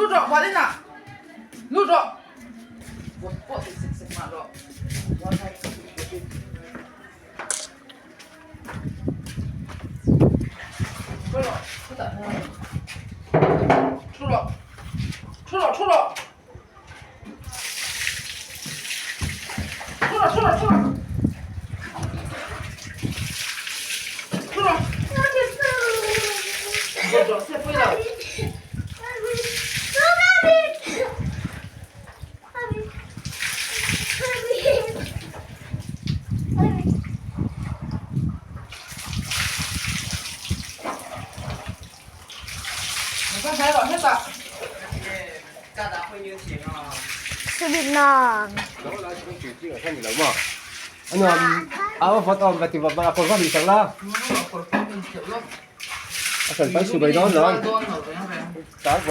Lut rawh hual inah lut rawh vawt pawh ti sek sek mah rawh. Thu rawh khutah thu rawh thu rawh thu rawh thu rawh thu rawh thu rawh thu rawh vawt rawh se pawi lo.